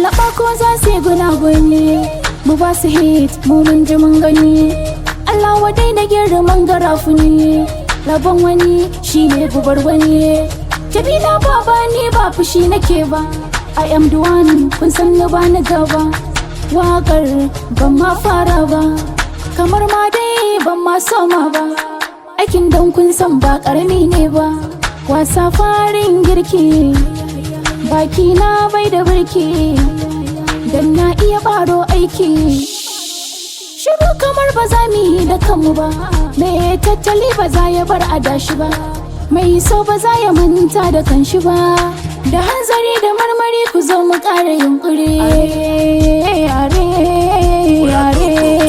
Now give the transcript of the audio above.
Lallaba ko za su yi gunaguni, mu ba su hit, mu mun ji mun gani. Allah wadai da girman garafuni, rabon wani shine gubar wani. Jamila Baba, ni ba fushi nake ba. I am the one, kun san ni ba ni gaba. Waƙar ban ma fara ba, kamar ma dai ban ma soma ba. Aikin don kun san ba ƙarami ne ba. Wasa farin girki, baki na bai da birki, dan na iya baro aiki. Shiru kamar ba za mu yi da kanmu ba, mai tattali ba za ya bar adashi ba, mai so ba za ya manta da kanshi ba. Da hanzari da marmari, ku zo mu ƙara yunkuri. Are, are, are.